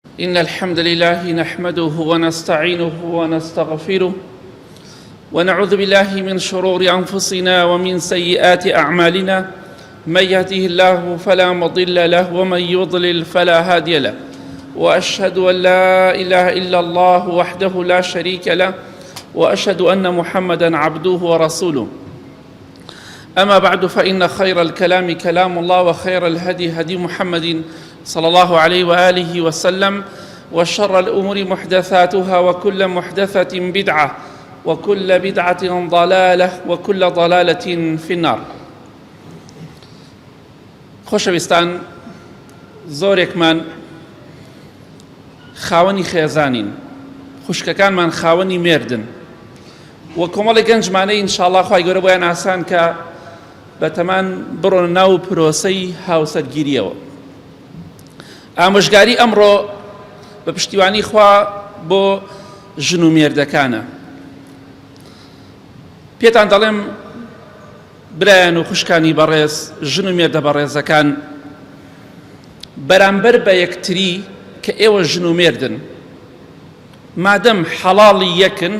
إن الحمد لله نحمده ونستعينه ونستغفره ونعوذ بالله من شرور أنفسنا ومن سيئات أعمالنا من يهده الله فلا مضل له ومن يضلل فلا هادي له وأشهد أن لا إله إلا الله وحده لا شريك له وأشهد أن محمدا عبده ورسوله أما بعد فإن خير الكلام كلام الله وخير الهدي هدي محمد صلى الله عليه وآله وسلم وشر الأمور محدثاتها وكل محدثة بدعة وكل بدعة ضلالة وكل ضلالة في النار خۆشەویستان زۆرێکمان خاوەنی خێزانین خوشکەکانمان خاوەنی مێردن و کۆمەڵی گەنجمانەی ئینشاڵا خوای گەورە بۆیان ئاسان کە بەتەمان بڕۆنە ناو پرۆسەی هاوسەرگیریەوە ئامۆژگاری ئەمڕۆ بە پشتیوانی خوا بۆ ژن و مێردەکانە پێتان دەڵێم برایان و خوشکانی بەڕێز ژن و مێردە بەڕێزەکان بەرامبەر بە یەکتری کە ئێوە ژن و مێردن مادەم حەڵاڵی یەکن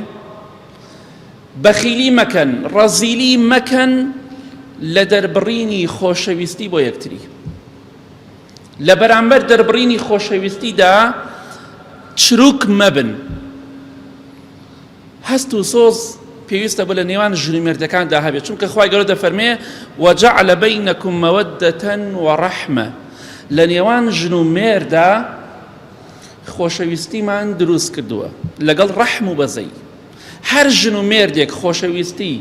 بەخیلی مەکەن، ڕەزیلی مەکەن لە دەربڕینی خۆشەویستی بۆ یەکتری. لە بەرامبەر دەربڕینی خۆشەویستیدا چروک مەبن. هەست و سۆز پێویستە بۆ لە نێوان ژن و مێردەکاندا هەبێت چونکە خوای گەورە دەفەرمێ وجعل بینکم مودة ورحمە لە نێوان ژن و مێردا خۆشەویستیمان دروست کردووە لەگەڵ ڕەحم و بەزەی هەر ژن و مێردێک خۆشەویستی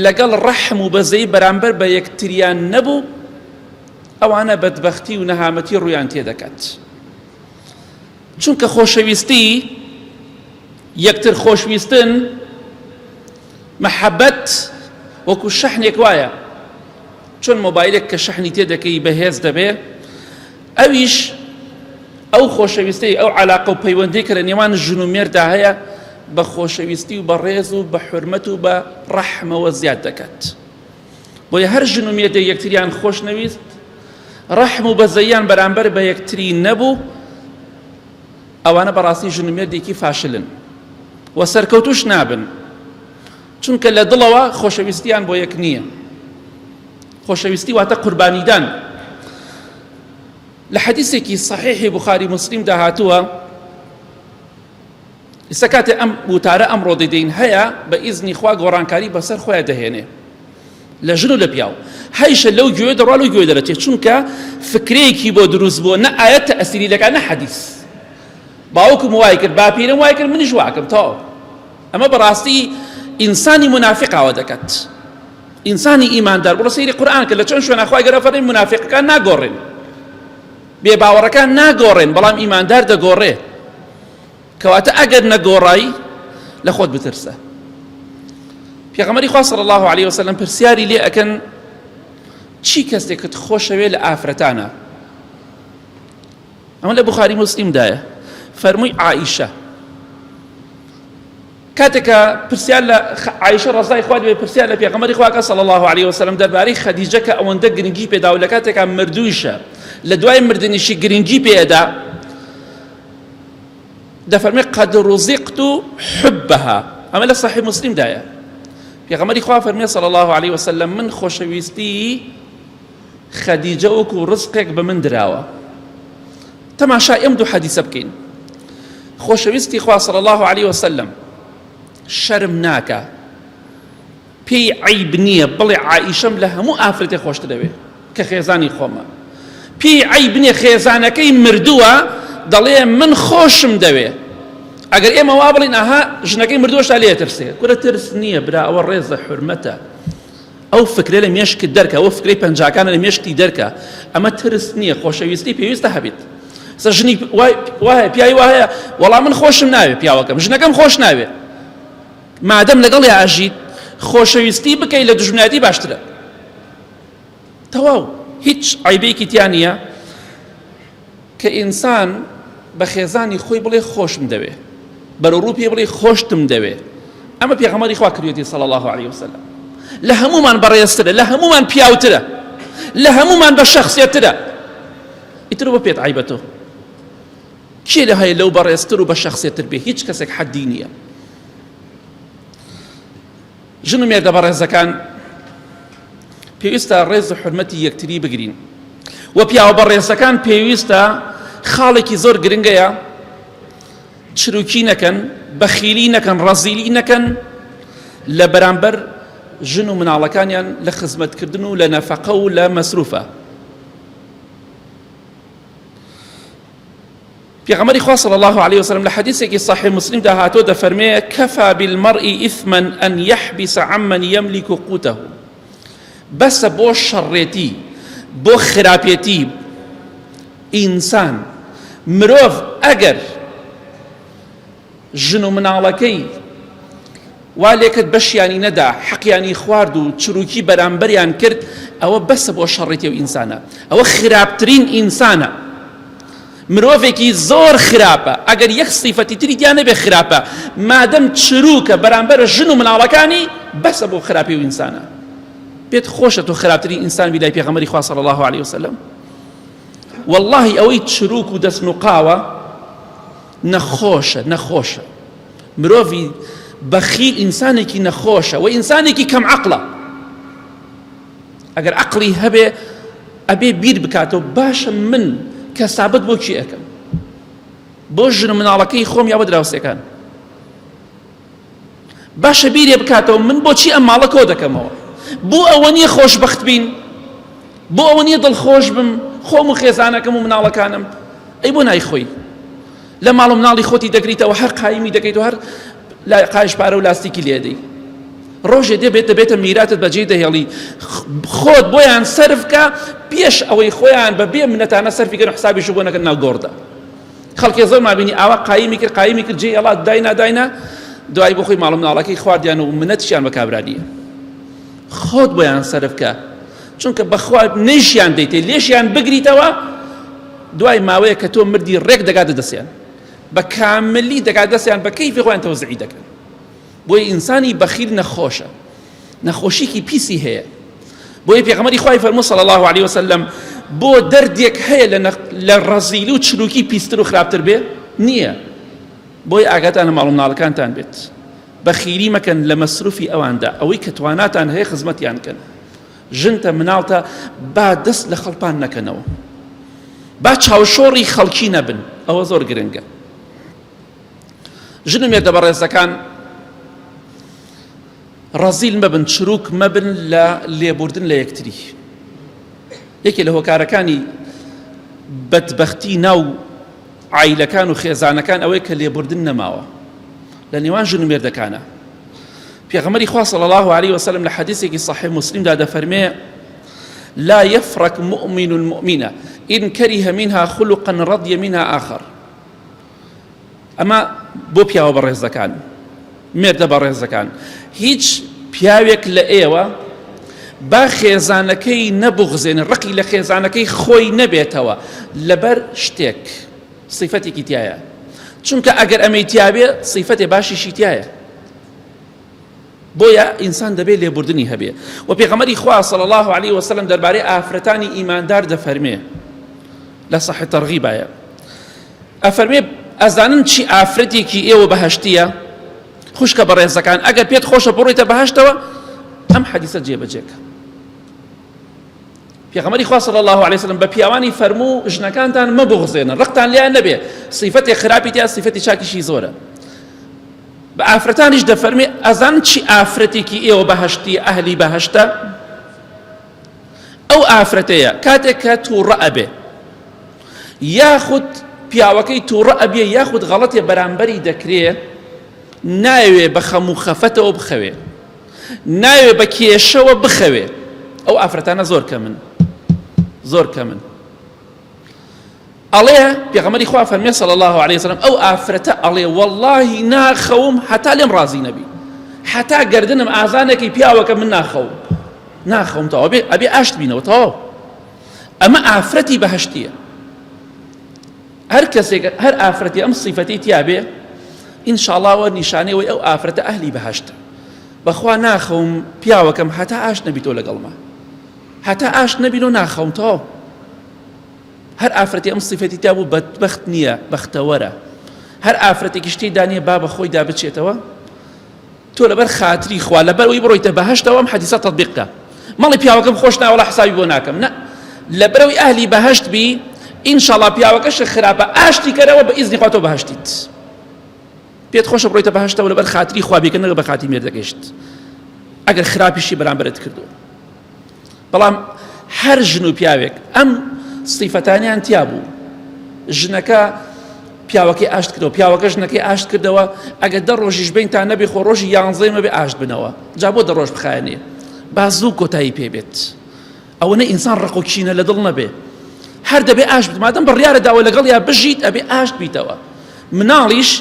لەگەڵ ڕەحم و بەزەی بەرامبەر بە یەکتریان نەبوو ئەوانە بەدبەختی و نەهامەتی ڕوویان تێدەکات چونکە خۆشەویستی یەکتر خۆشویستن مەحەبەت وەکو شەحنێک وایە چۆن مۆبایلێک کە شەحنی تێ دەکەی بەهێز دەبێ ئەویش ئەو خۆشەویستەی ئەو علاقە و پەیوەندی کە لە نێوان ژن و مێردا هەیە بە خۆشەویستی و بە ڕێز و بە حرمەت و بە ڕەحمەوە زیاد دەکات بۆیە هەر ژن و مێردێک یەکتریان خۆش نەویست ڕەحم و بەزەیان بەرامبەر بە یەکتری نەبوو ئەوانە بەڕاستی ژن و مێردێکی فاشلن و سەرکەوتوش نابن چونکە لە دڵەوە خۆشەویستیان بۆ یەک نییە خۆشەویستی واتە قوربانیدان لە حەدیسێکی صحیحی بخاری مسلمدا هاتووە ئیستا کاتێ ئەم وتارە ئەمڕۆ دەدەین هەیە بە ئیزنی خوا گۆڕانکاری بەسەر خۆیان دەهێنێ لە ژن و لە پیاو هەیشە لەو گوێ دەڕوا لەو گوێ دەرەچێت چونکە فکرەیەکی بۆ دروست بووە نە ئاەت تەئسیری دەکات نە حەدیس باوکم وای کرد باپیرم وای کرد منیش واکەم تەواو ئەمە بەڕاستی ئینسانی منافق ئاوا دەکات ئینسانی ئیماندار بڕۆ سەیری قورئان کە لە چەند شوێنە خوای گەورە فەرمی منافقەکان ناگۆڕێن بێ باوەڕەکان ناگۆڕێن بەڵام ئیماندار دەگۆڕێ کەواتە ئەگەر نەگۆڕای لە خۆت بترسە پێغەمبەری خوا صلی الله علیه وسلم پرسیاری لێ ئەکەن چی کەسێکت خۆشەوێ لە ئافرەتانە ئەمە لە بخاری مسلمدایە فەرمووی عائیشە کاتێک کە پرسیار لە عایشە ڕەزای خوا لێ پرسیار لە پێغەمبەری خوا کە صلی الله علیه وسلم دەربارەی خەدیجە کە ئەوەندە گرنگی پێدا و لە کاتێکا مردوویشە لە دوای مردنیشی گرنگی پێدا دەفەرمێ قد رزقت حبها ئەمە لە صحیح مسلمدایە پێغەمبەری خوا فەرمێ صلی الله علیه وسلم من خۆشەویستی خەدیجە وەکو ڕزقێک بە من دراوە تەماشای ئەم دوو حەدیسە بکەین خۆشەویستی خوا صلی الله علیه وسلم شەرم ناکا پێی عیب نییە بڵێ عائیشەم لە هەموو ئافرەتێ خۆشتر دەوێ کە خێزانی خۆمە پێی عیب نییە خێزانەکەی مردووە دەڵێ من خۆشم دەوێ ئەگەر ئێمە وا بڵین ئەها ژنەکەی مردووە شتا لێ ترسێ کورە ترس نییە برا ئەوە ڕێزە حورمەتە ئەو فکرە لە مێشکت دەرکە ئەو فکرەی پەنجاکانە لە مێشکتی دەرکە ئەمە ترس نییە خۆشەویستی پێویستە هەبێت سە ژنی وایە پیاوی وایە وەڵام من خۆشم ناوێ پیاوەکەم ژنەکەم خۆش ناوێ مادەم لەگەڵ یا ئەژیت خۆشەویستی بکەی لە دوژمنایەتی باشترە تەواو هیچ عیبێکی تیا نییە کە ئینسان بە خێزانی خۆی بڵێ خۆشم دەوێ بەرەو ڕوو پێ بڵێ خۆشتم دەوێ ئەمە پێغەمبەری خوا کردوێتی صلی الله علیه وسلم لە هەمومان بەڕێزترە لە هەمومان پیاوترە لە هەمومان بە شەخسیەترە ئیتر بۆ پێت عیبە تۆ. کێ لە هەیە لەو بەڕێزتر و بە شەخسێتر بێ؟ هیچ کەسێک حەدی نییە. ژن و مێردە بەڕێزەکان پێویستە ڕێز و حرمەتی یەکتری بگرین و پیاوە بەڕێزەکان پێویستە خاڵێکی زۆر گرنگەیە چروکی نەکەن بەخیلی نەکەن ڕەزیلی نەکەن لە بەرامبەر ژن و مناڵەکانیان لە خزمەتکردن و لە نەفەقە و لە مەسروفە پێغەمبەری خوا صلی الله علیه وسلم لە حەدیثێکی صحیح مسلم دا هاتووە دەفەرمێ کفا بالمرء اثما ان يحبس عمن يملك قوته بەسە بۆ شەڕێتی بۆ خراپێتی ئینسان مرۆڤ ئەگەر ژن و مناڵەکەی وا لێکرد بەشیانی نەدا حەقیانی خوارد و چروکی بەرامبەریان کرد ئەوە بەسە بۆ شەڕێتی و ئینسانە ئەوە خراپترین ئینسانە مرۆڤێکی زۆر خراپە ئەگەر یەک سیفەتی تری تیا نەبێ خراپە مادەم چروکە بەرامبەر ژن و مناڵەکانی بەسە بۆ خراپی و ئینسانە پێت خۆشە تۆ خراپترین ئینسان بی لای پێغەمبەری خوا صلی الله علیه وسلم واللهی ئەوەی چروک و دەستنوقاوە نەخۆشە نەخۆشە مرۆڤی بەخیل ئینسانێکی نەخۆشە و ئینسانێکی کەم عەقڵە ئەگەر عەقڵی هەبێ ئەبێ بیر بکاتەوە باشە من کە سابت بۆ کی ئەەکەم بۆ ژن و مناڵەکەی خۆم یا بۆ دراوسێکان باشە بیرێ بکاتەوە من بۆچی ئەم ماڵە کۆ دەکەمەوە بۆ ئەوە نییە خۆشبەخت بین بۆ ئەوە نییە دڵخۆش بم خۆم و خێزانەکەم و مناڵەکانم ئەی بۆ نایخۆی لە ماڵ و مناڵی خۆتی دەگریتەوە هەر قایمی دەکەیت و هەر لای قایش پارە و لاستیکی لێدەی ڕۆژێ دەبێت دەبێتە میراتت بەجێ دەهێڵی خۆت بۆیان سەرفکە پێش ئەوەی خۆیان بە بێ منەتانە سەرفیکەن حسابیش بۆ نەکەن ناو گۆڕدا خەڵکێ زۆرمان بینی ئاوا قایمی کرد قایمی کرد جێی ئەڵات داینا داینا دوای بۆ خۆی ماڵ مناڵەکەی خواردیان و منەتیان بە کابرا نییە خۆت بۆیان سەرف کە چونکە بەخوا نەیشیان دەیتێ لێشیان بگریتەوە دوای ماوەیە کە تۆ مردی ڕێک دەگاتە دەستیان بە کاملی دەگات دەستیان بە کەیفی خۆیان تەوزعی دەکەن بۆیە ئینسانی بەخیل نەخۆشە نەخۆشیکی پیسی هەیە بۆیە پێغەمبەری خوای فەرموو صلی الله علیه وسلم بۆ دەردێک هەیە لە ڕەزیل و چروکی پیستر و خراپتر بێ نییە بۆی ئاگاتان لە ماڵ و مناڵەکانتان بێت بەخیری مەکەن لە مەسروفی ئەواندا ئەوەی کە تواناتان هەیە خزمەتیان کەن ژنتە مناڵتە با دەست لە خەڵپان نەکەنەوە با چاوشۆڕی خەڵکی نەبن ئەوە زۆر گرنگە ژن و مێردە بەڕێزەکان ڕەزیل مەبن چروک مەبن لە لێبوردن لە یەکتری یەکێ لە هۆکارەکانی بەدبەختی ناو عیلەکان و خێزانەکان ئەوەی کە لێبوردن نەماوە لە نێوان ژن و مێردەکانە پێغەمبەری خوا صلی الله علیه وسلم لە حەدیثێکی صحیح مسلمدا دەفەرمێ لا يفرك مؤمن مؤمنة إن كره منها خلقا رضي منها آخر ئەمە بۆ پیاوە بەڕێزەکان مێردە بەڕێزەکان هیچ پیاوێک لە ئێوە با خێزانەکەی نەبغزێنە ڕقی لە خێزانەکەی خۆی نەبێتەوە لەبەر شتێک سیفەتێکی تایە چونکە ئەگەر ئەمەی تیابێ سیفەتێ باشیشی تایە بۆیە ئینسان دەبێ لێبوردنی هەبێ و پێغەمبەری خوا صلی الله علیه وسلم دەربارەی ئافرەتانی ئیماندار دەفەرمێ لە صحیح تەرغیبایە ئەفەرمێ ئەزانن چی ئافرەتێکی ئێوە بەهەشتیە خوشکە بەڕێزەکان ئەگەر پێت خۆشە بڕۆیتە بەهەشتەوە ئەم حەدیسە جێبەجێکە پێغەمبەری خوا صلی الله علیه وسلم بە پیاوانی فەرموو ژنەکانتان مەبوغزێنن ڕقتان لێیان نەبێ سیفەتی خراپی تیا سیفەتی چاکیشی زۆرە بە ئافرەتانیش دەفەرمێ ئەزان چی ئافرەتێکی ئێوە بەهەشتی ئەهلی بەهەشتە ئەو ئافرەتەیە کاتێک کە تووڕە ئەبێ یاخود پیاوەکەی تووڕە ئەبێ یاخود غەڵەتێ بەرامبەری دەکرێ ناوێ بە خەم و خەفەتەوە بخەوێ ناوێ بە کێشەوە بخەوێ ئەو ئافرەتانە زۆر کەمن زۆر کەمن ئەڵێ پێغەمبەری خوا فەرمێ صلی الله علیه وسلم ئەو ئافرەتە ئەڵێ واللهی ناخەوم هەتا لێم ڕازی نەبی هەتا گردنم ئازانێکی پیاوەکە من ناخەوم ناخەوم تەواو ئەبێ ئەبێ ئاشت بینەوە تەواو ئەمە ئافرەتی بەهەشتیە هەر کەسێک هەر ئافرەتی ئەم سیفەتی تیابێ ئینشاڵاوە نیشانەوەی ئەو ئافرەتە ئەهلی بەهەشتە بەخوا ناخەوم پیاوەکەم هەتا ئاشت نەبیتەوە لەگەڵما هەتا ئاشت نەبینەوە ناخەوم تەواو. هەر ئافرەتی ئەم سیفەتی تیا بوو بەدبەخت نییە بەختەوەرە هەر ئافرەتێکیش تێیدا نییە با بە خۆیدا بچێتەوە تۆ لەبەر خاتری خوا لەبەر ئەوی بڕۆیتە بەهەشتەوە ئەم حەدیسە تەطبیق کە مەڵی پیاوەکەم خۆش ناوەڵا حسابی بۆ ناکەم نە لەبەرەوەی ئەهلی بەهەشت بی ئینشاڵا پیاوەکەش خراپە ئاشتی کەرەوە بە ئیزنی خوا تۆ بەهەشتیت پێت خۆشە بڕۆیتە بەهەشتەوە لەبەر خاتری خوا بیکە نەگە بە خاتری مێردەکەیشت ئەگەر خراپیشی بەرامبەرت کردووە بەڵام هەر ژن و پیاوێک ئەم سیفەتانیان تیا بوو ژنەکە پیاوەکەی ئاشت کردەوە پیاوەکە ژنەکەی ئاشت کردەوە ئەگەر دە ڕۆژیش بینتان نەبێ خۆ ڕۆژی یانزەی مەبێ ئاشت بنەوە جا بۆ دە ڕۆژ بخایەنێ با زوو کۆتایی پێ بێت ئەوەنە ئینسان ڕق و کینە لە دڵ نەبێ هەر دەبێ ئاشت بێت مادەم بڕیارە داوە لەگەڵ یا بژیت ئەبێ ئاشت بیتەوە مناڵیش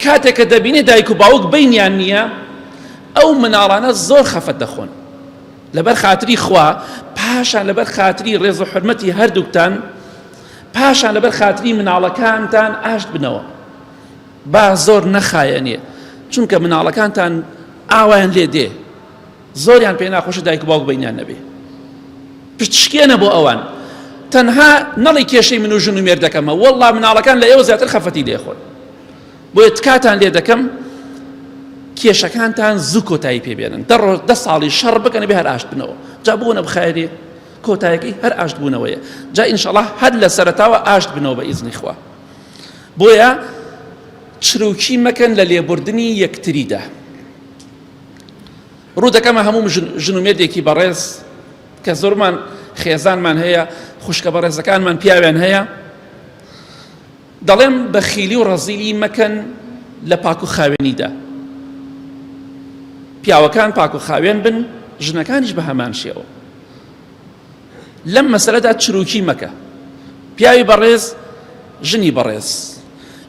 کاتێک کە دەبینێ دایک و باوک بینیان نییە ئەو مناڵانە زۆر خەفەت دەخۆن لەبەر خاتری خوا پاشان لەبەر خاتری ڕێز و حرمەتی هەردووکتان پاشان لەبەر خاتری مناڵەکانتان ئاشت بنەوە با زۆر نەخایەنێ چونکە مناڵەکانتان ئاوایان لێ دێ زۆریان پێ ناخۆشە دایک و باوک بینیان نەبێ پشت شکێنە بۆ ئەوان تەنها نەڵی کێشەی من و ژن و مێردەکەمە والله مناڵەکان لە ئێوە زیاتر خەفەتی لێخۆن بۆیە تکاتان لێ دەکەم کێشەکانتان زوو کۆتایی پێ بێنن دە ڕۆژ دە ساڵی شەڕ بکەن بێ هەر ئاشت بنەوە جا بۆ نەبخایەنێ کۆتایەکەی هەر ئاشت بوونەوەیە جا ئینشەڵا هەر لە سەرەتاوە ئاشت بنەوە بە ئیزنی خوا بۆیە چروکی مەکەن لە لێبوردنی یەکتریدا ڕوو دەکەمە هەموو ژن و مێردێکی بەڕێز کە زۆرمان خێزانمان هەیە خوشکە بەڕێزەکانمان پیاویان هەیە دەڵێم بەخیلی و ڕەزیلی مەکەن لە پاک و خاوێنیدا پیاوەکان پاک و خاوێن بن ژنەکانیش بە هەمان شێوە لەم مەسەلەدا چروکی مەکە پیاوی بەڕێز ژنی بەڕێز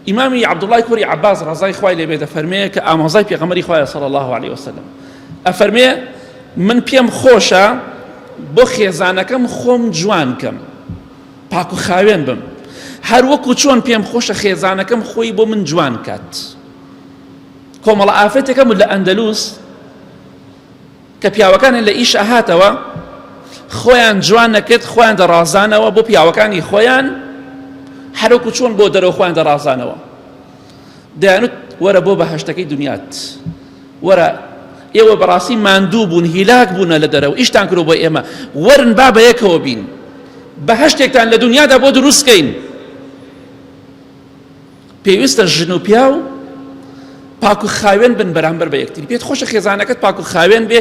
ئیمامی عەبدوڵای کوڕی عەباس ڕەزای خوای لێ بێ دەفەرمێ کە ئامۆزای پێغەمبەری خوایە صلی الله علیه وسلم ئەفەرمێ من پێم خۆشە بۆ خێزانەکەم خۆم جوان کەم پاک و خاوێن بم هەر وەکو چۆن پێم خۆشە خێزانەکەم خۆی بۆ من جوان کات کۆمەڵە ئافرەتێکەم لە ئەندەلوس کە پیاوەکانیان لە ئیش ئەهاتەوە خۆیان جوان نەکرد خۆیان دەڕازانەوە بۆ پیاوەکانی خۆیان هەروەکو چۆن بۆ دەرەوە خۆیان دەڕازانەوە دەیانوت وەرە بۆ بەهەشتەکەی دنیات وەرە ئێوە بەڕاستی ماندوو بوون هیلاک بوونە لە دەرەوە ئیشتان کرۆ بۆ ئێمە وەرن با بەیەکەوە بین بەهەشتێکتان لە دنیادا بۆ دروستکەین پێویستە ژن و پیاو پاک و خاوێن بن بەرامبەر بە یەکتری پێت خۆشە خێزانەکەت پاک و خاوێن بێ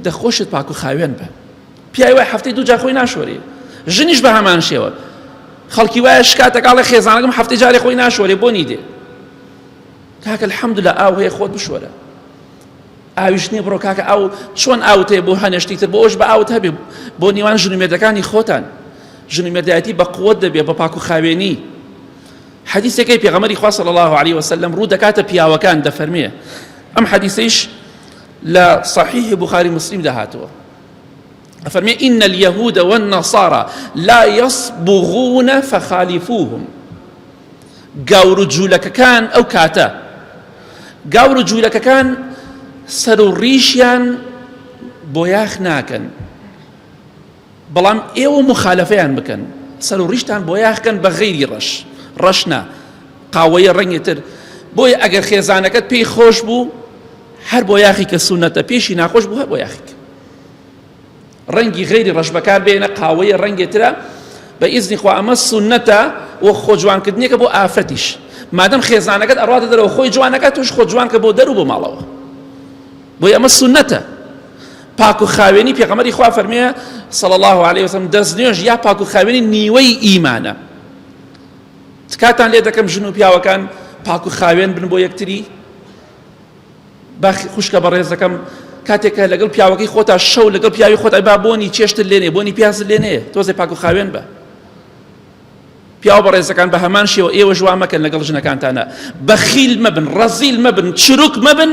دەخۆشت پاک و خاوێن بە پیاوی وای هەفتەی دوو جار خۆی ناشۆرێ ژنیش بە هەمان شێوە خەڵکی وایە شکاتەکەڵێ خێزانەکەم هەفتەی جارێ خۆی ناشۆرێ بۆنی دێ کاکە الحمدلله ئاو هەیە خۆت بشۆرە ئاویش نییە بڕۆ کاکە ئاو چۆن ئاوت هەیە بۆ هەنێشتی تر بۆ ئەوش بە ئاوت هەبێ بۆ نێوان ژن و مێردەکانی خۆتان ژن و مێردایەتی بە قوت دەبێ بە پاک و خاوێنی حەدیسەکەی پێغەمبەری خوا صلی الله علیه وسلم ڕوو دەکاتە پیاوەکان دەفەرمێ ئەم حەدیسەیش لە صحیح بخاری مسلمدا هاتووە ئەفەرمێ إن اليهود والنصارى لا يصبغون فخالفوهم گاور و جوولەکەکان ئەو کاتە گاور و جوولەکەکان سەر و ڕیشیان بۆیاخ ناکەن بەڵام ئێوە موخالەفەیان بکەن سەر و ڕیشتان بۆیاخ کەن بە غەیری ڕەش ڕەش نا قاوەیە ڕەنگی تر بۆیە ئەگەر خێزانەکەت پێی خۆش بوو هەر بۆیاخی کە سونەتە پێشی ناخۆش بوو هەر بۆیاخی کە ڕەنگی غەیری ڕەش بەکار بێنە قاوەیە ڕەنگێ ترە بە ئیزنی خوا ئەمە سونەتە و خۆ جوانکردنێکە بۆ ئافرەتیش مادەم خێزانەکەت ئەڕاتە دەرەوە خۆی جوانەکە توش خۆ جوانکە بۆ دەر و بۆ ماڵەوە بۆیە ئەمە سوننەتە پاک و خاوێنی پێغەمبەری خوا فەرمێ صلی الله علیه وسلم دەست نوێژ یا پاک و خاوێنی نیوەی ئیمانە تکاتان لێ دەکەم ژن و پیاوەکان پاک و خاوێن بن بۆ یەکتری با خوشکە بەڕێزەکەم کاتێکە لەگەڵ پیاوەکەی خۆتا شەو لەگەڵ پیاوی خۆت با بۆنی چێشتر لێنێ بۆنی پیازت لێنێ تۆزێ پاک و خاوێن بە پیاوە بەڕێزەکان بە هەمان شێوە ئێوەش وا مەکەن لەگەڵ ژنەکانتانە بەخیل مەبن ڕەزیل مەبن چروک مەبن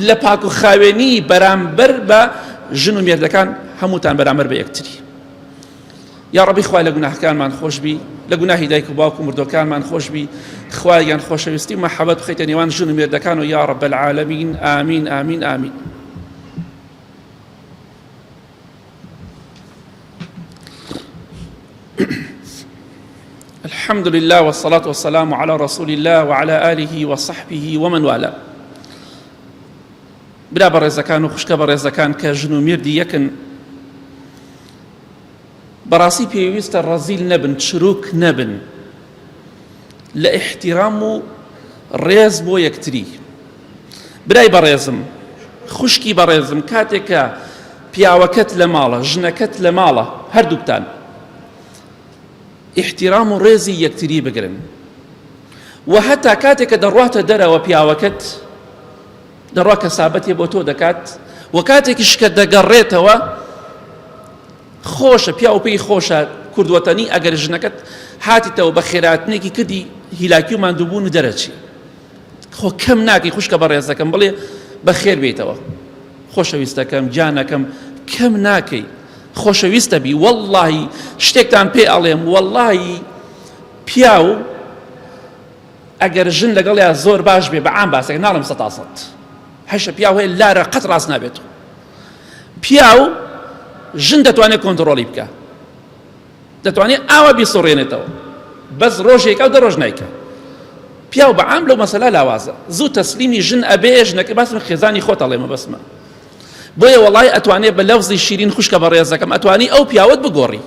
لە پاک و خاوێنی بەرامبەر بە ژن و مێردەکان هەمووتان بەرامبەر بە یەکتری یا ڕەبی خوای لە گوناهەکانمان خۆشبی لە گوناهی دایک و باوک و مردۆکانمان خۆشبی خوایان خۆشەویستی و مەحەبەت بخەیتە نێوان ژن و مێردەکان و یا رب العالمین ئامین ئامین ئامین الحمد لله والصلاة والسلام على رسول الله وعلى آله وصحبه ومن والاه. برا بەڕێزەکان و خوشکە بەڕێزەکان کە ژن و مێردی یەکن بەڕاستی پێویستە ڕەزیل نەبن چروک نەبن لە ئیحتیرام و ڕێز بۆ یەکتری. برای بەڕێزم، خوشکی بەڕێزم کاتێک کە پیاوەکەت لە ماڵە، ژنەکەت لە ماڵە، هەردووکتان ئیحتیرام و ڕێزی یەکتری بگرن و هەتا کاتێک کە دەڕواتە دەرەوە پیاوەکەت دەڕوا کەسابەتێ بۆ تۆ دەکات و کاتێکیش کە دەگەڕێتەوە خۆشە پیاو پێی خۆشە کورد وەتەنی ئەگەر ژنەکەت هاتیتەوە بە خێراتنێکی کردی هیلاکی و ماندووبوون و دەرەچی خۆ کەم ناکەی خوشکە بەڕێزەکەم بڵێ بەخێر بێیتەوە خۆشەویستەکەم گیانەکەم کەم ناکەی خۆشەویستە بی وەڵڵاهی شتێکتان پێ ئەڵێم وەڵڵاهی پیاو ئەگەر ژن لەگەڵیا زۆر باش بێ بە عام باسێک ناڵێم سەتا سەد هەشە پیاو هەیە لارە قەت ڕاست نابێت پیاو ژن دەتوانێت کۆنتڕۆڵی بکە دەتوانێت ئاوا بیسوڕێنێتەوە بەس ڕۆژێک ئەو دە ڕۆژ نیکە پیاو بە عام لەو مەسەلا لاوازە زوو تەسلیمی ژن ئەبێ ژنەکە باسم خێزانی خۆت ئەڵێمە بەسمە بۆیە وەڵای ئەتوانێت بە لەفزی شیرین خوشکە بەڕێزەکەم ئەتوانی ئەو پیاوەت بگۆڕی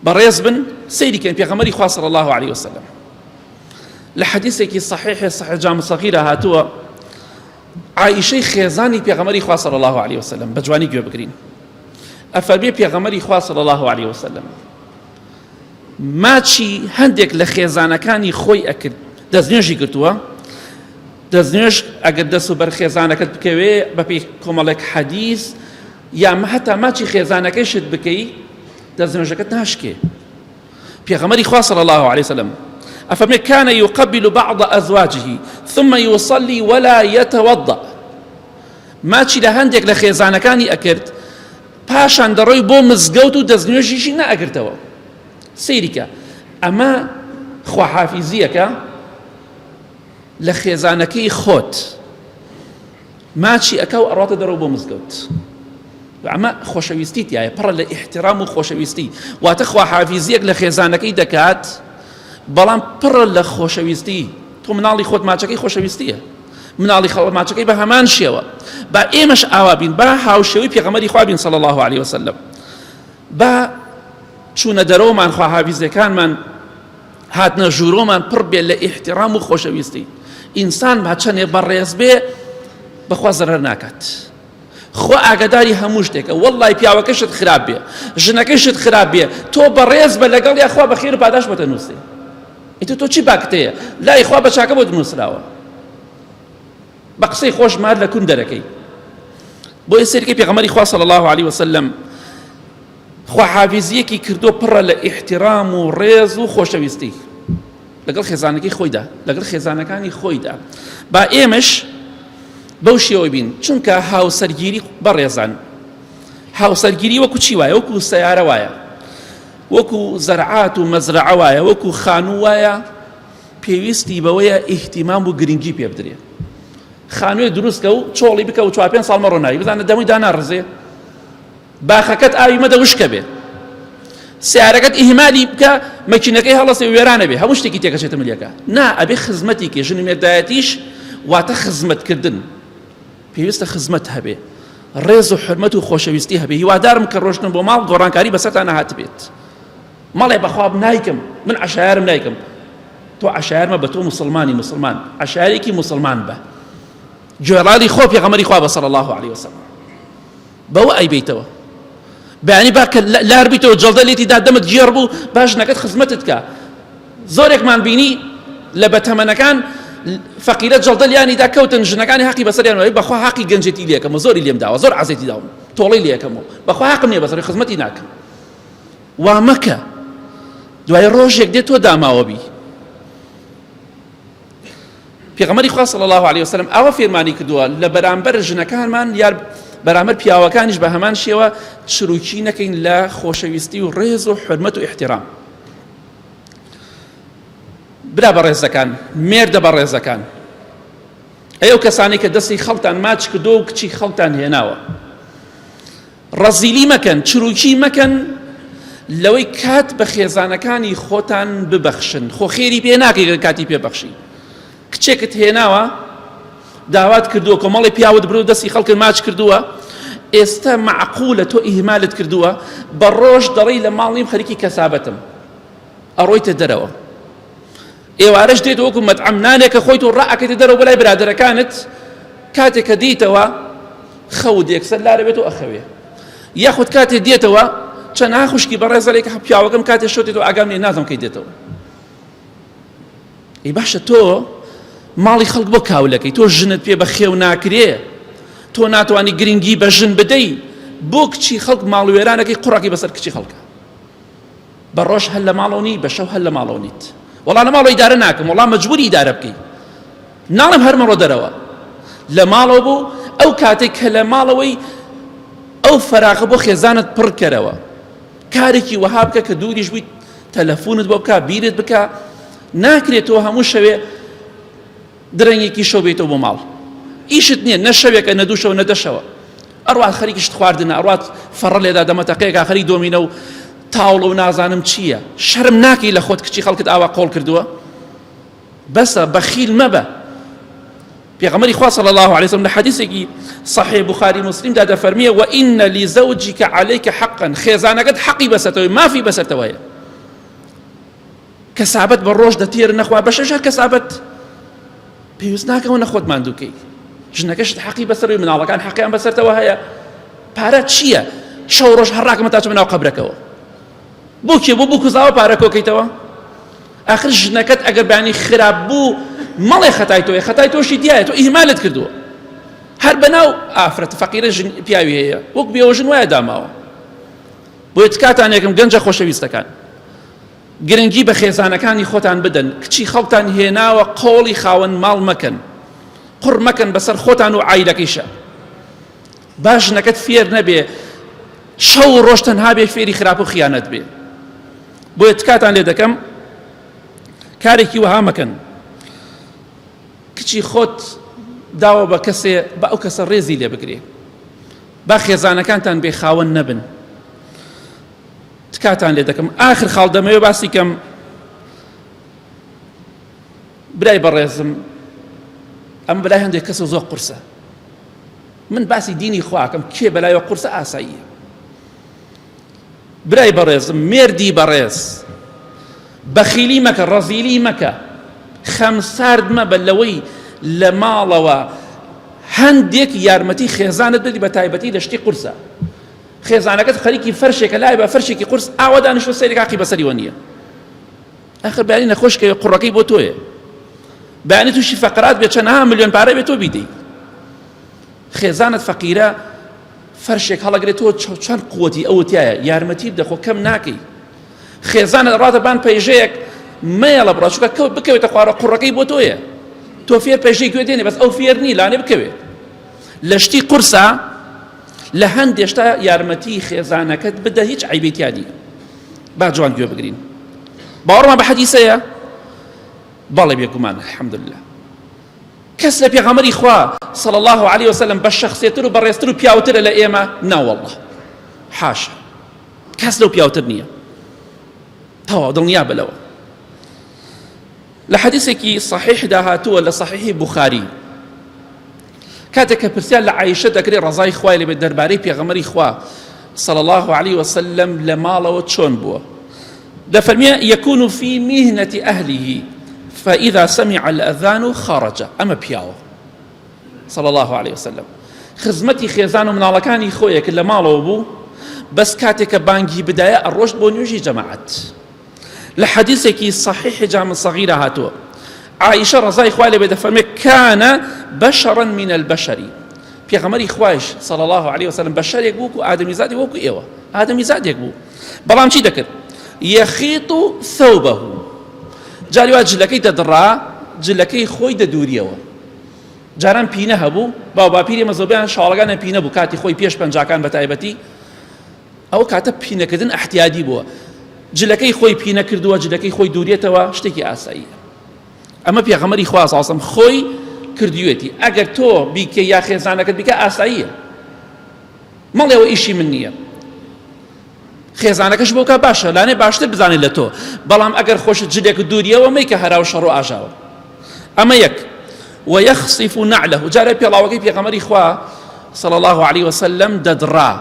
بەڕێز بن سەیری کەن پێغەمبەری خوا صلی الله علیه وسلم لە حەدیثێکی صحیح صحیح جامع صغیرە هاتووە عائشەی خێزانی پێغەمبەری خوا صلی الله علیه وسلم بە جوانی گوێ بگرین ئەفەرمێ پێغەمبەری خوا صلی الله علیه وسلم ماچی هەندێک لە خێزانەکانی خۆی ئەکرد دەستنوێژی گرتووە دەستنوێژ ئەگەر دەست و بەر خێزانەکەت بکەوێ بەپێی کۆمەڵێک حەدیث یا هەتا ماچی خێزانەکەیشت بکەی دەستنوێژەکەت ناشکێ پێغەمبەری خوا صلی الله علیه وسلم ئەفەرمێ كان يقبل بعض أزواجه ثم يصلي ولا يتوضأ ماچی لە هەندێک لە خێزانەکانی ئەکرد پاشان دەڕۆی بۆ مزگەوت و دەستنوێژیشی نەئەگرتەوە سەیریکە ئەمە خواحافیزیەکە لە خێزانەکەی خۆت ماچی ئەکا و ئەڕاتە دەرەوە بۆ مزگەوت ئەمە خۆشەویستی تایە پڕە لە ئیحترام و خۆشەویستی واتە خواحافیزیەک لە خێزانەکەی دەکات بەڵام پڕە لە خۆشەویستی تۆ مناڵی خۆت ماچەکەی خۆشەویستیە مناڵی خەڵ ماچەکەی بە هەمان شێوە با ئێمەش ئاوا بین با هاوشێوەی پێغەمبەری خوا بین صلی الله علیه وسلم با چوونە دەرەوەمان خواحافیزەکانمان هاتنە ژوورۆمان پڕ بێ لە ئیحترام و خۆشەویستی ئینسان با چەندێ بەڕێز بێ بەخوا زەرەر ناکات خوا ئاگداری هەموو شتێکە وەڵی پیاوەکەشت خراپ بێ ژنەکەشت خراپ بێ تۆ بەڕێز بە لەگەڵ یاخوا بەخێر و پاداش بۆتە نووسێ ئیتر تۆ چی باکتەیە لای خوا بە چاکە بۆت نووسراوە بە قسەی خۆش مار لە کون دەرەکەی بۆیە سەیرکەی پێغەمبەری خوا صلی الله علیه وسلم خواحافیزیەکی کردو پڕە لە ئیحترام و ڕێز و خۆشەویستی لەگەڵ خێزانەکەی خۆیدا لەگەڵ خێزانەکانی خۆیدا با ئێمەش بەو شێوە بین چونکە هاوسەرگیری بەڕێزان هاوسەرگیری وەکو چی وایە وەکو سیارە وایە وەکو زەرعات و مەزرعە وایە وەکو خانوو وایە پێویستی بەوەیە ئیهتیمام و گرنگی پێ بدرێ خانووێ دروستکە و چۆڵی بکە و چوار پێنج ساڵ مەڕۆ ناوی بزانە دەمووی داناڕزێ باخەکەت ئاوی مەدە وشکە بێ سیارەکەت ئیهمالی بکە مەکینەکەی هەڵەسێ وێرانە بێ هەموو شتێکی تێکەچێتە ملیەکە نا ئەبێ خزمەتی کێ ژن و مێردایەتیش واتە خزمەتکردن پێویستە خزمەت هەبێ ڕێز و حرمەت و خۆشەویستی هەبێ هیوادارم کە ڕۆشتن بۆ ماڵ گۆڕانکاری بەسەرتان نەهاتبێت مەڵێ بەخوا نایکەم من عەشایەرم نایکەم تۆ عەشایەرمە بە تۆ مسلمانی مسلمان عەشایەرێکی مسلمان بە گوێڕاڵی خۆ پێغەمبەری خوا بە صلی الله علیه وسلم بەوە ئەیبەیتەوە بەیانی با کە لار بیتەوە جەڵدە لێتی دا دەمت گێڕ بوو باش نەکەت خزمەتت کە زۆرێکمان بینی لە بەتەمەنەکان فەقیرە جەڵدە لیانی دا کەوتن ژنەکانی حەقی بەسەریان وای بەخوا حەقی گەنجێتی لێکەم و زۆری لێم داوە زۆر عەزێتی داوم تۆڵەی لێکەم و بەخوا حەقم نییە بەسەری خزمەتی ناکەم وا مەکە دوای ڕۆژێک دێت تۆ داماوە بی پێغەمبەری خوا صلی الله علیه وسلم ئاوا فێرمانی کردووە لە بەرامبەر ژنەکانمان یار بەرامبەر پیاوەکانیش بە هەمان شێوە چروکی نەکەین لە خۆشەویستی و ڕێز و حرمەت و احترام برا بەڕێزەکان مێردە بەڕێزەکان ئەو کەسانی کە دەستی خەڵتان ماچ کردو و کچی خەڵتان هێناوە ڕەزیلی مەکەن، چروکی مەکەن. لەوەی کات بە خێزانەکانی خۆتان ببەخشن خۆ خێری پێ ناکەی گەر کاتی پێ بەخشی کچێکت هێناوە داوات کردووە کۆمەڵی پیاوت برو دەستی خەڵکت ماچ کردووە ئێستا معقولە تۆ ئیهمالت کردووە بە ڕۆژ دەڵێی لە ماڵ نیم خەریکی کەسابەتم ئەڕۆیتە دەرەوە ئێوارەش دێت وەکو مەتعەم نانێکە خۆیت و ڕائەکەیتە دەرەوە بەلای برادەرەکانت کاتێک کە دیتەوە خەوت یەکسەر لارە بێت و ئەخەوێ یاخود کاتێ دێتەوە چەندها خوشکی بەڕێزەلێک پیاوەکەم کاتێ شۆتێتەوە ئاگام نیە نازم کەی دێتەوە ئی باشە تۆ ماڵی خەڵک بۆ کاولەکەی تۆ ژنت پێ بە خێو ناکرێ تۆ ناتوانانی گرنگی بە ژن بدەی بۆ کچی خەڵک ماڵوێرانەکەی قوڕەکەی بەسەر کچی خەڵکە بە ڕۆژ هەر لە ماڵەوە نی بە شەو هەر لە ماڵەوە نیت وەڵا لە ماڵەوە ئیدارە ناکەم وەڵا مەجبوری ئیدارە بکەی ناڵێم هەر مەڕۆ دەرەوە لە ماڵەوە بوو ئەو کاتێک کە لە ماڵەوەی ئەو فەراغە بۆ خێزانت پڕکەرەوە کارێکی وەها بکە کە دووریش بوویت تەلەفونت بۆ بکە بیرت بکە ناکرێتەوە هەموو شەوێ درەنگێکی شەو بێیتەوە بۆ ماڵ ئیشت نییە نە شەوێکە نە دوو شەو نە دە شەوە ئەڕوات خەریکی شت خواردنە ئەڕوات فەڕە لێدا دەمەتەقەیەکا خەریک دۆمینە و تاوڵە و نازانم چییە شەرم ناکەی لە خۆت کچی خەڵکت ئاوا قۆڵ کردووە بەسە بەخیل مەبە پێغەمبەری خوا صلی الله علیه وسلم لە حەدیثێکی صحیح بخاری مسلمدا دەفەرمیێ وإن لزوجك عليك حقا خێزانەکەت حەقی بەسەرتەوەی مافی بەسەرتەوەیە کەسابەت بە ڕۆژ دەتێر نەخوا بەشەش هەر کەسابەت پێویست ناکەوە نەخۆت ماندووکەی ژنەکەشت حەقی بەسەروی مناڵەکان حەقیان بەسەرتەوە هەیە پارە چییە شەو ڕۆژ هەر ڕاکەمە تا چمە ناو قەبرەکەوە بۆ کێ بۆ بوو کوزاوە پارە کۆکەیتەوە ئاخر ژنەکەت ئەگەر بانی خراپ بوو مەڵێ خەتای تۆیە خەتای تۆشی دیایە تۆ ئیهمالت کردووە هەر بەناو ئافرەت فەقیرە ژن پیاوی هەیە وەک بێوەژن وایە داماوە بۆیە تکاتان یەکەم گەنجە خۆشەویستەکان گرنگی بە خێزانەکانی خۆتان بدەن، کچی خەڵکتان هێناوە قۆڵی خاوەن ماڵ مەکەن، قوڕ مەکەن بەسەر خۆتان و عایلەکەیشا. با ژنەکەت فێر نەبێ شەو و ڕۆژ تەنها بێ فێری خراپ و خیانەت بێ. بۆیە تکاتان لێ دەکەم کارێکی وەها مەکەن. کچی خۆت داوە بە کەسێ بە ئەو کەسە ڕێزی لێ بگرێ. با خێزانەکانتان بێ خاوەن نەبن. تکاتان لێ دەکەم ئاخر خاڵ دەمەوێ باسی کەم برای بەڕێزم ئەم بەلای هەندێک کەس زۆر قورسە من باسی دینی خواکەم کێ بەلایەوە قورسە ئاساییە برای بەڕێزم مێردی بەڕێز بەخیلی مەکە ڕەزیلی مەکە خەمسارد مەبە لەوەی لە ماڵەوە هەندێک یارمەتی خێزانت بدی بە تایبەتی لە شتی قورسە خێزانەکەت خەریکی فەرشێکە لای بە فەرشێکی قورس ئاوا دانیشتوە سەیرێک حەقی بەسەریوە نییە ئەخر بەیانی نەخۆش کەوێ قوڕەکەی بۆ تۆیە بەیانی تووشی فەقرات بێ چەندەها ملیۆن پارە بێ تۆ بیدەی خێزانت فەقیرە فەرشێک هەڵەگرێت تۆ چەند قوتی ئەوە تایە یارمەتی بدە خۆ کەم ناکەی خێزانت ڕاتە بان پەیژەیەک مەیەڵە بڕا چونکە کەوت بکەوێتە خوارە قوڕەکەی بۆ تۆیە تۆ فێر پەیژەی گوێ دێنێ بەس ئەو فێر نی لانێ بکەوێت لە شتی قورسە لە هەندێ شتا یارمەتی خێزانەکەت بدە هیچ عەیبی تیا نییە با جوان گوێ بگرین باوەڕمان بە حەدیسەیە بەڵێ بێگومان الحمدلله کەس لە پێغەمبەری خوا صلی الله علیه وسلم بە شخصێتر و بەڕێزتر و پیاوترە لە ئێمە ناوەڵڵا حاشا کەس لەو پیاوتر نییە تەواو دڵنیا بە لەوە لە حەدیسێکی صحیحدا هاتووە لە صحیحی بوخاری کاتێک کە پرسیار لە عایشە دەکرێت ڕەزای خوای لێبێت دەربارەی پێغەمبەری خوا صلی الله علیه وسلم لە ماڵەوە چۆن بووە دەفەرمێ يكون في مهنة أهله فإذا سمع الأذان خرج ئەمە پیاوە صلى الله عليه وسلم خزمەتی خێزان و مناڵەکانی خۆیە کە لە ماڵەوە بوو بەس کاتێک کە بانگی بدایە ئەڕۆشت بۆ نوێژی جەماعەت لە حەدیثێکی صحیح جامع صغیرە هاتووە عائشە ڕەزای خوای لێ بێ دەفەرمێ کان بشرا من البشر پێغەمبەری خوایش صلی الله علیه وسلم بەشەرێک بوو و ئادەمیزادی وەکو ئێوە ئادەمیزادێک بوو بەڵام چی دەکرد یخیط ثوبه جاری وا جلەکەی دەدڕا جلەکەی خۆی دەدووریەوە جاران پینە هەبوو باو باپیری مەزۆبیان شاڵەکانیان پینە بوو کاتی خۆی پێش پەنجاکان بە تایبەتی ئەو کاتە پینەکردن ئەحتیادی بووە جلەکەی خۆی پینە کردووە جلەکەی خۆی دوورێتەوە شتێکی ئاساییە ئەمە پێغەمبەری خوا ساسم خۆی کردوێتی ئەگەر تۆ بیکە یا خێزانەکەت بیکە ئاساییە مەڵێەوە ئیشی من نییە. خێزانەکەش بۆ کا باشە لانێ باشتر بزانێت لە تۆ بەڵام ئەگەر خۆشت جلێک دووریەوە مەیکە هەرا و شەڕ و ئاژاوە ئەمە یەک ويخصف نعله جارێ پێڵاوەکەی پێغەمبەری خوا صلى الله عليه وسلم دەدڕا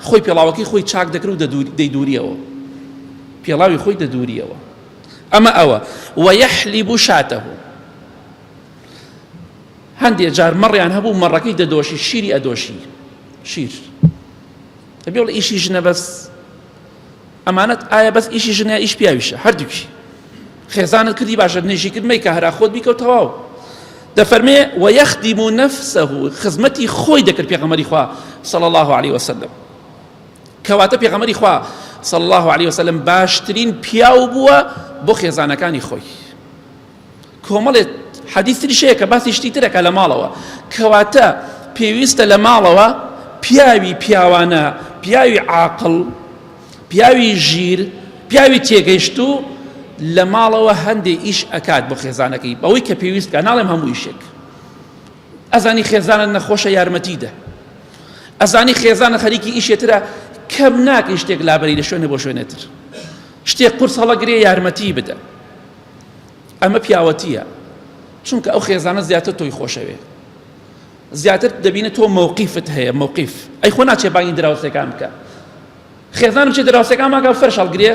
خۆی پێڵاوەکەی خۆی چاک دەکرد و دەیدووریەوە پێڵاوی خۆی دەدووریەوە ئەمە ئەوە ويحلب شاته هەندێ جار مەڕیان هەبوو مەڕەکەی دەدۆشی شیری ئەدۆشی شیر دەبێ بڵێ ئیشی ژنە بەس ئەمانەت ئایا بەس ئیشی ژنە ئیش پیاویشە هەردووکی خێزانت کردی باشە نێژی کرد مەیکە هەرا خۆت بیکە و تەواو دەفەرمێ ويخدم نفسه خزمەتی خۆی دەکرد پێغەمبەری خوا صلى الله عليه وسلم کەواتە پێغەمبەری خوا صلى الله عليه وسلم باشترین پیاو بووە بۆ خێزانەکانی خۆی کۆمەڵێ حەدیث تریش هەیە کە باسی شتی ترەکە لە ماڵەوە کەواتە پێویستە لە ماڵەوە پیاوی پیاوانە پیاوی عاقڵ پیاوی ژیر پیاوی تێگەیشتوو لە ماڵەوە هەندێ ئیش ئەکات بۆ خێزانەکەی بەوەی کە پێویست بکە ناڵێم هەموو ئیشێک ئەزانی خێزانت نەخۆشە یارمەتی دە ئەزانی خێزانە خەریکی ئیشێترە کەم ناکەی شتێک لابەری لە شوێنێ بۆ شوێنێتر شتێک قورس هەڵەگرێ یارمەتی بدە ئەمە پیاوەتیە چونکە ئەو خێزانە زیاتر تۆی خۆشەوێ زیاتر دەبینە تۆ مەوقیفت هەیە مەوقیف ئەی خۆ ناچێ بانگی دراوسێکان بکە خێزان بچێ دراوسێکان ماکە فەرش هەڵگرێ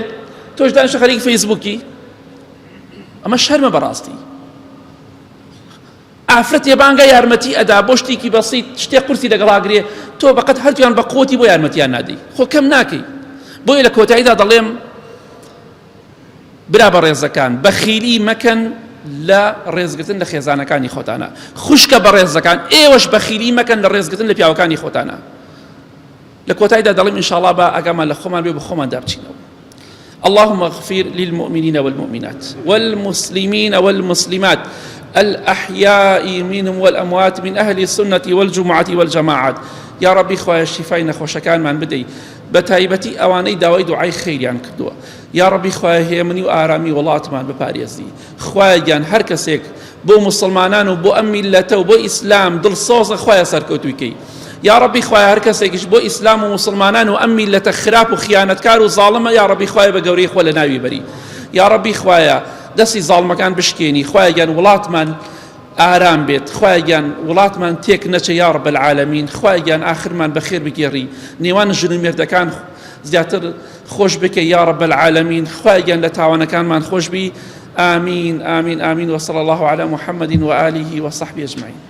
تۆش دانیشە خەریک فەیسبووکی ئەمە شەرمە بەڕاستی ئافرەتێ بانگە یارمەتی ئەدا بۆ شتێکی بەسیت شتێ قورسی لەگەڵاگرێ تۆ بەقەت هەردوویان بە قوتی بۆ یارمەتیان نادەی خۆ کەم ناکەی بۆیە لە کۆتاییدا دەڵێم برا بەڕێزەکان بەخیلی مەکەن لە ڕێزگرتن لە خێزانەکانی خۆتانە خوشکە بەڕێزەکان ئێوەش بەخیلی مەکەن لە ڕێزگرتن لە پیاوەکانی خۆتانە لە کۆتاییدا دەڵێم ئینشاڵا بە ئەگەمان لە خۆمان بێ بە خۆماندا بچینەوە اللهم اغفر للمؤمنين والمؤمنات والمسلمين والمسلمات الأحياء منهم والأموات من أهل السنة والجمعة والجماعات يا ربي خوایە شیفای نەخۆشەکانمان بدەی بە تایبەتی ئەوانەی داوای دوعای خەیریان کردووە یاڕەبی خوایە هێمنی و ئارامی وڵاتمان بپارێزی خوایە گیان هەر کەسێک بۆ موسڵمانان و بۆ ئەم میللەتە و بۆ ئیسلام دڵسۆزە خوایە سەرکەوتووی کەی یاڕەبی خوایە هەر کەسێکیش بۆ ئیسلام و موسڵمانان و ئەم میللەتە خراپ و خیانەتکار و زاڵمە یاڕەبی خوایە بە گەورەی خۆ لە ناوی بەری یاڕەبی خوایە دەستی زاڵمەکان بشکێنی خوایە گیان وڵاتمان ئارام بێت خوایە گیان وڵاتمان تێک نەچێ یا رب العالمین خوایە گیان ئاخرمان بەخێر بگێڕی نێوان ژن و مێردەکان زیاتر خۆش بکەی یا رب العالمین خوایە گیان لە تاوانەکانمان خۆش بی آمین آمین آمین وصلی الله علی محمد وآله وصحبه اجمعین.